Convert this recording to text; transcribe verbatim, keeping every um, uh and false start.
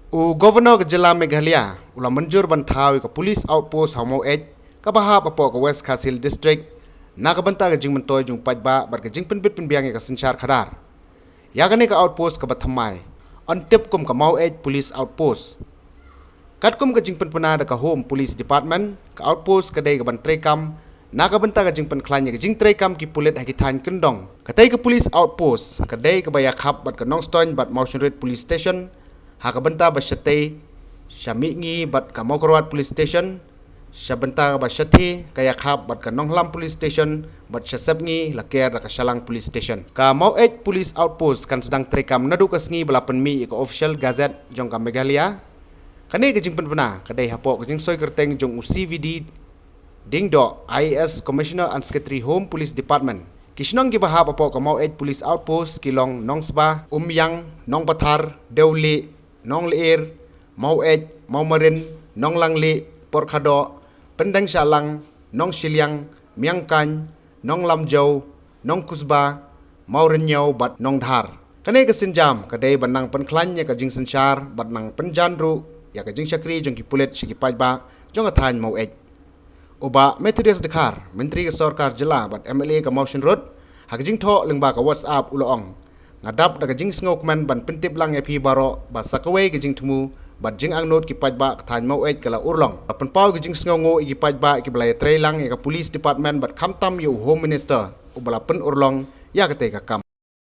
U Governor ka jylla Meghalaya u la mynjur ban thaw ïa ka Police Outpost ha Maweit, kaba hap hapoh ka West Khasi Hills District, na ka bynta ka jingmyntoi jong u paidbah bad ka jingpynbit pynbiang ïa ka synshar khadar. Ïa kane ka outpost kaba thymmai yn tip kum ka Maweit Police Outpost. Katkum ka jingpynpna da ka Home Police Department, ka outpost ka dei kaban treikam na ka bynta ka jingpynkhlaiñ ïa ka jingtreikam ki pulit ha ki thaiñ kyndong. Katei ka Police Outpost ka dei kaba ïakhap bad ka Nongstoiñ bad Mawshynrit Police Station, ha ka bynta ba shatei sha Mihngi bad ka Mawkyrwat Police Station, sha bynta ba shathie ka ïakhap bad ka Nonghyllap Police Station, bad sha Sepngi la ker da ka Shallang Police Station. Ka Maweit Police Outpost kan sdang treikam naduh ka sngi ba la pynmih ïa ka Official Gazette jong ka Meghalaya. Kane ka jingpynpna ka dei hapoh ka jingsoi kyrteng jong u C V D Diengdoh, I A S, Commissioner and Secretary, Home Police Department. Ki shnong kiba hap hapoh ka Maweit Police Outpost ki long Nongsba, Umïang, Nongpathar, Dewlieh, Nonglyer, Maweit, Mawmarin, Nonglanglieh, Porkhadoh, Pyndenshahlang, Nongshiliang, Miangkaiñ, Nonglamjaw, Nongkusba, Mawrynñiaw bad Nongdhar. Kane ka sienjam ka dei ban nang pynkhlaiñ ïa ka jingsynshar bad nang pynjan ruh ïa ka jingshakri jong ki pulit sha ki paidbah jong ka thaiñ Maweit. U Bah Methodius Dkhar, Myntri ka Sorkar Jylla bad M L A ka Mawshynrut, ha ka jingthoh lyngba ka WhatsApp u la ong: Nga dap da ka jingsngewkmen ban pyntip lang ïa phi baroh ba sa kawei ka jingthmu bad jingangnud ki paidbah ka thaiñ Maweit ka la urlong. La pynpaw ka jingsngewnguh ïa ki paidbah kiba la ïatrei lang ïa ka Police Department bad khamtam ïa u Home Minister uba la pynurlong ïa katei ka kam.